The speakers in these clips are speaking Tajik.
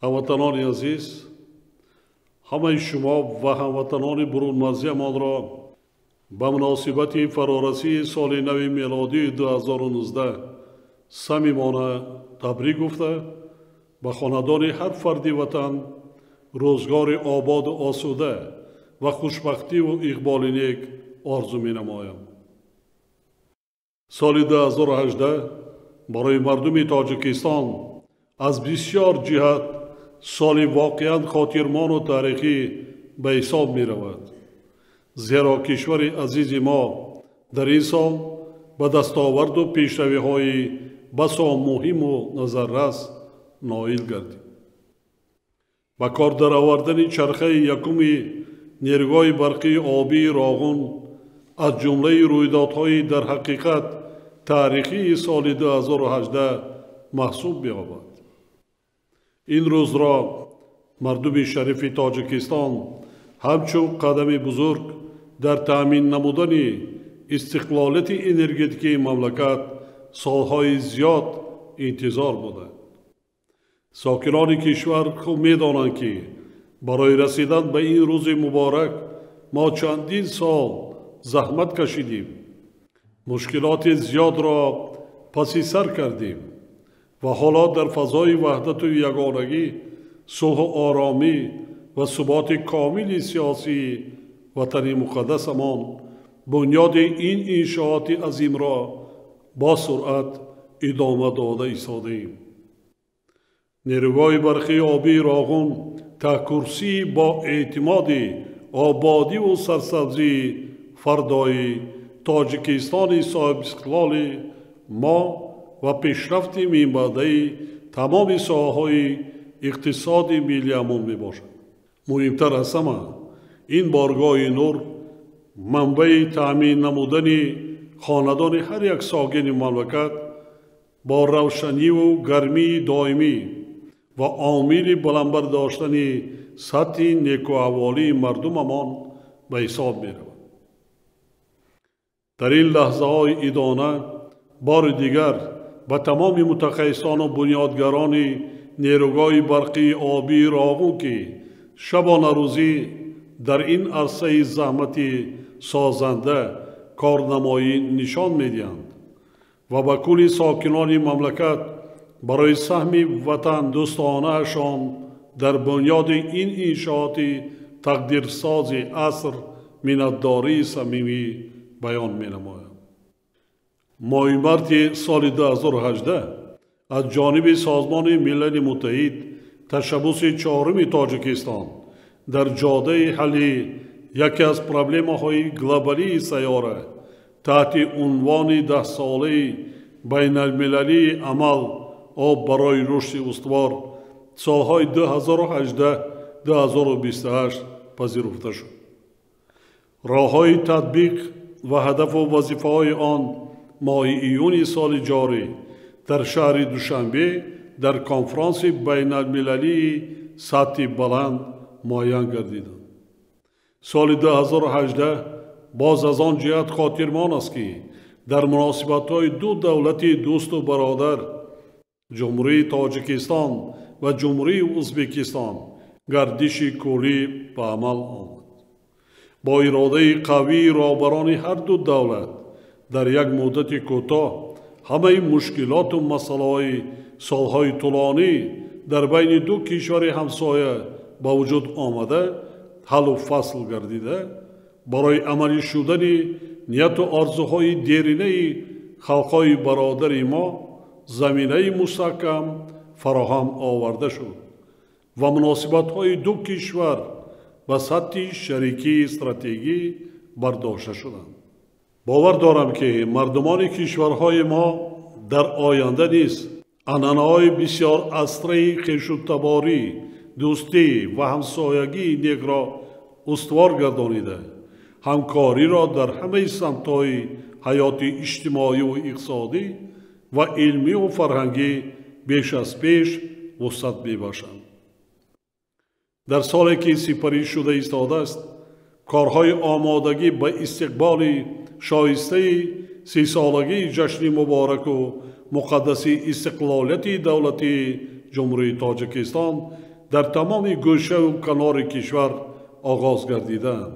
Ҳамватанони азиз, ҳамаи шумо ва ҳамватанони бурунмарзиямонро ба муносибати фарорасии соли нави мелодии 2019 самимона табрик гуфта, ба хонадони ҳар фарди ватан рӯзгори ободу осуда ва хушбахтиву иқболи нек орзу менамоям. Соли 2018 барои мардуми Тоҷикистон аз бисёр ҷиҳат соли воқеан хотирмону таърихӣ ба ҳисоб меравад, зеро кишвари азизи мо дар ин сол ба дастоварду пешравиҳои басо муҳиму назаррас ноил гардид. Ба кор даровардани чархаи якуми нерӯгоҳи барқии обии Роғун аз ҷумлаи рӯйдодҳои дар ҳақиқат таърихии соли 2018 маҳсуб меёбад. Ин рӯзро мардуми шарифи Тоҷикистон ҳамчун қадами бузург дар таъмин намудани истиқлолияти энергетикии мамлакат солҳои зиёд интизор буданд. Сокинони кишвар хуб медонанд, ки барои расидан ба ин рӯзи муборак мо чандин сол заҳмат кашидим, мушкилоти зиёдро паси сар кардем ва ҳоло дар фазои ваҳдату ягонагӣ, сулҳу оромӣ ва суботи комили сиёсии ватани муқаддасамон бунёди ин иншооти азимро бо суръат идома дода истодаем. Нерӯгоҳи барқии обии Роғун таҳкурсии бо эътимоди ободиву сарсабзии фардои Тоҷикистони соҳибистиқлоли мо ва пешрафти минбаъдаи тамоми соҳаҳои иқтисоди миллиамон мебошад. Муҳимтар аз ҳама, ин боргоҳи нур манбаи таъмин намудани хонадони ҳар як сокини мамлакат бо равшаниву гармии доимӣ ва омили баланд бардоштани сатҳи некуаҳволии мардумамон ба ҳисоб меравад. Дар ин лаҳзаҳои идона бори дигар ба тамоми мутахассисону бунёдгарони нерӯгоҳи барқии обии Роғун, ки шабонарӯзӣ дар ин арсаи заҳмати созанда корнамоӣ нишон медиҳанд ва ба кулли сокинони мамлакат барои саҳми ватандӯстонаашон дар бунёди ин иншооти тақдирсози аср миннатдории самимӣ баён менамоям. Моҳи марти соли 2018 аз ҷониби Созмони Милали Муттаҳид ташаббуси чоруми Тоҷикистон дар ҷодаи ҳалли яке аз проблемаҳои глобалии сайёра таҳти унвони даҳсолаи байналмилалии амал об барои рушди устувор солҳои 2018-2028 пазируфта шуд. Роҳҳои татбиқ ва ҳадафу вазифаҳои он моҳи июни соли ҷорӣ дар шаҳри Душанбе дар конфронси байналмилалии сатҳи баланд муайян гардиданд. Соли 2018 боз аз он ҷиҳат хотирмон аст, ки дар муносибатҳои ду давлати дӯсту бародар, Ҷумҳурии Тоҷикистон ва Ҷумҳурии Ӯзбекистон, гардиши куллӣ ба амал омад. Бо иродаи қавии роҳбарони ҳар ду давлат дар як муддати кӯтоҳ ҳамаи мушкилоту масъалаҳои солҳои тӯлонӣ дар байни ду кишвари ҳамсоя ба вуҷуд омада ҳаллу фасл гардида, барои амалӣ шудани нияту орзуҳои деринаи халқҳои бародари мо заминаи мустаҳкам фароҳам оварда шуд ва муносибатҳои ду кишвар ба сатҳи шарикии стратегӣ бардошта шуданд. Бовар дорам, ки мардумони кишварҳои мо дар оянда низ анъанаҳои бисёр асраи хешутаборӣ, дӯстӣ ва ҳамсоягии некро устувор гардонида, ҳамкориро дар ҳамаи самтҳои ҳаёти иҷтимоию иқтисодӣ ва илмию фарҳангӣ беш аз пеш вусъат мебахшанд. Дар соле ки сипарӣ шуда истодааст, корҳои омодагӣ ба истиқболи шоистаи сисолагии ҷашни мубораку муқаддаси истиқлолияти давлатии Ҷумҳурии Тоҷикистон дар тамоми гӯшаву канори кишвар оғоз гардидаанд.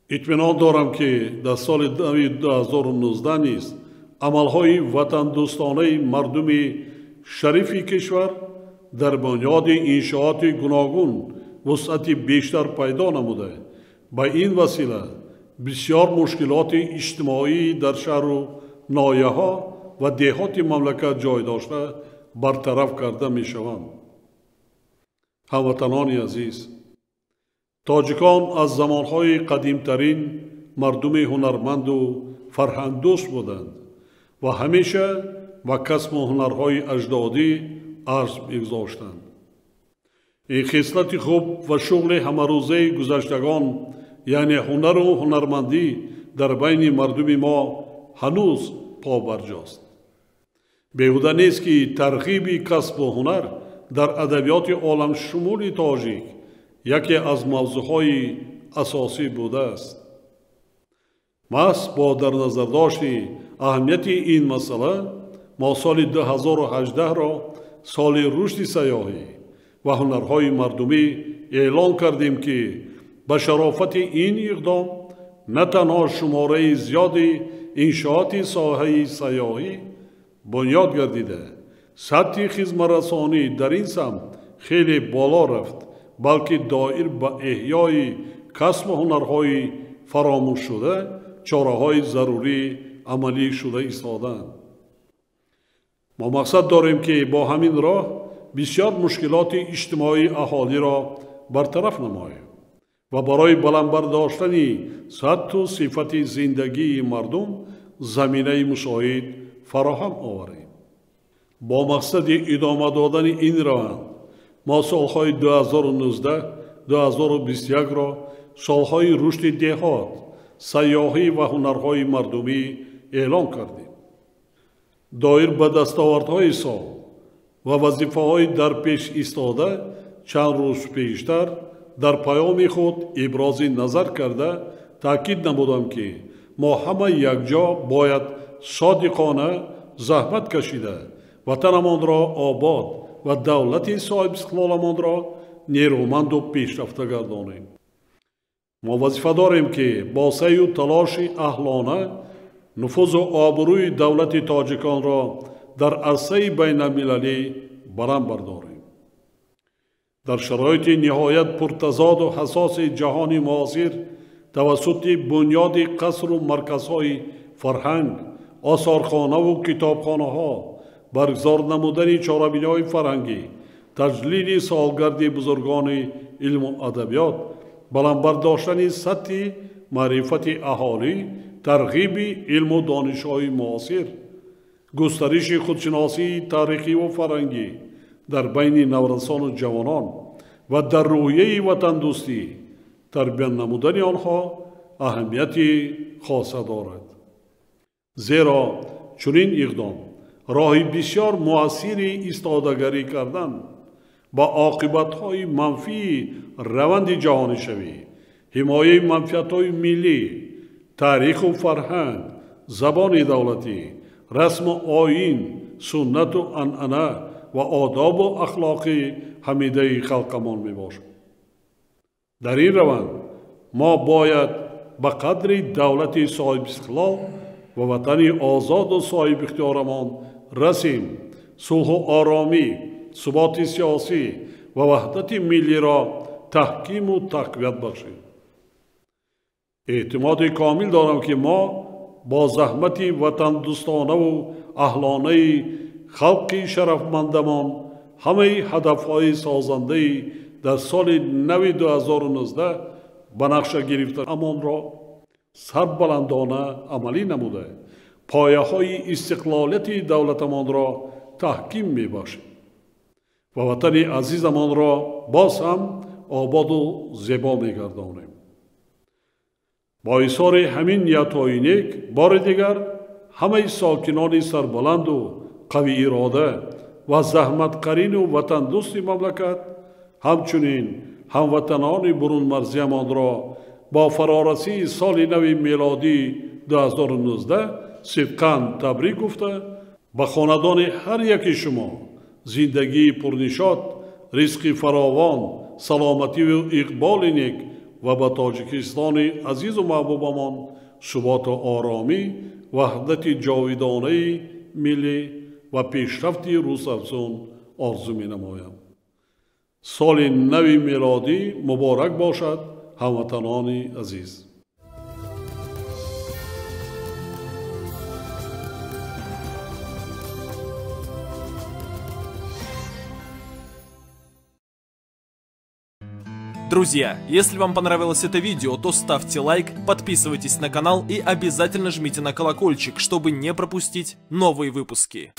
Итминон дорам, ки дар соли нави 2019 низ амалҳои ватандӯстонаи мардуми шарифи кишвар дар бунёди иншооти гуногун вусъати бештар пайдо намуда, ба ин васила бисёр мушкилоти иҷтимоӣ дар шаҳру ноҳияҳо ва деҳоти мамлакат ҷой дошта бартараф карда мешаванд. Ҳамватанони азиз, тоҷикон аз замонҳои қадимтарин мардуми ҳунарманду фарҳангдӯст буданд ва ҳамеша ба касбу ҳунарҳои аҷдодӣ арз мегузоштанд. Ин хислати хуб ва шуғли ҳамарӯзаи гузаштагон, яъне ҳунару ҳунармандӣ, дар байни мардуми мо ҳанӯз побарҷост. Беҳуда нест, ки тарғиби касбу ҳунар дар адабиёти оламшумули тоҷик яке аз мавзӯъҳои асосӣ будааст. Маҳз бо дар назардошти аҳамияти ин масъала мо соли 2018-ро соли рушди сайёҳӣ ва ҳунарҳои мардумӣ эълон кардем, ки ба шарофати ин иқдом на танҳо шумораи зиёди иншооти соҳаи сайёҳӣ бунёд гардида, сатҳи хизматрасонӣ дар ин самт хеле боло рафт, балки доир ба эҳёи касбу ҳунарҳои фаромӯшшуда чораҳои зарурӣ амалӣ шуда истодаанд. Мо мақсад дорем, ки бо ҳамин роҳ бисёр мушкилоти иҷтимоии аҳолиро бартараф намоем ва барои баланд бардоштани сатҳу сифати зиндагии мардум заминаи мусоид фароҳам оварем. Бо мақсади идома додани ин раванд мо солҳои 2019-2021-ро солҳои рушди деҳот, сайёҳӣ ва ҳунарҳои мардумӣ эълон кардем. Доир ба дастовардҳои сол ва вазифаҳои дар пеш истода чанд рӯз пештар дар паёми худ ибрози назар карда таъкид намудам, ки мо ҳама якҷо бояд содиқона заҳмат кашида ватанамонро обод ва давлати соҳибистиқлоламонро нерӯманду пешрафта гардонем. Мо вазифа дорем, ки бо саъю талоши аҳлона нуфузу обрӯи давлати тоҷиконро дар арсаи байналмилалӣ баланд бардорем. Дар шароити ниҳоят пуртазоду ҳассоси ҷаҳони муосир тавассути бунёди қасру марказҳои фарҳанг, осорхонаву китобхонаҳо, баргузор намудани чорабиниҳои фарҳангӣ, таҷлили солгарди бузургони илму адабиёт, баланд бардоштани сатҳи маърифати аҳолӣ, тарғиби илму донишҳои муосир, густариши худшиносии таърихиву фарҳангӣ дар байни наврасону ҷавонон ва дар рӯҳияи ватандӯстӣ тарбия намудани онҳо аҳамияти хоса дорад. Зеро чунин иқдом роҳи бисёр муассири истодагарӣ кардан ба оқибатҳои манфии раванди ҷаҳонишавӣ, ҳимояи манфиатҳои миллӣ, таъриху фарҳанг, забони давлатӣ, расму оин, суннату анъана ва одобу ахлоқи ҳамидаи халқамон мебошад. Дар ин раванд мо бояд ба қадри давлати соҳибистиқлол ва ватани озоду соҳибихтиёрамон расем, сулҳу оромӣ, суботи сиёсӣ ва ваҳдати миллиро таҳкиму тақвият бахшем. Эътимоди комил дорам, ки мо бо заҳмати ватандӯстонаву аҳлонаи халқи шарафмандамон ҳамаи ҳадафҳои созандаи дар соли нави 2019 ба нақша гирифтаамонро сарбаландона амалӣ намуда, пояҳои истиқлолияти давлатамонро таҳким мебахшем ва ватани азизамонро боз ҳам ободу зебо мегардонем. Бо изҳори ҳамин ниятҳои нек бори дигар ҳамаи сокинони сарбаланду қавиирода ва заҳматқарину ватандӯсти мамлакат, ҳамчунин ҳамватанони бурунмарзиямонро бо фарорасии соли нави мелодии 2019 сидқан табрик гуфта, ба хонадони ҳар яки шумо зиндагии пурнишот, Ризқи фаровон, саломативу иқболи нек ва ба Тоҷикистони азизу маҳбубамон суботу оромӣ, ваҳдати ҷовидонаи миллӣ ва пешрафти рӯзафзун орзу менамоям. Соли нави мелодӣ муборак бошад, ҳамватанони азиз. Друзья, если вам понравилось это видео, то ставьте лайк, подписывайтесь на канал и обязательно жмите на колокольчик, чтобы не пропустить новые выпуски.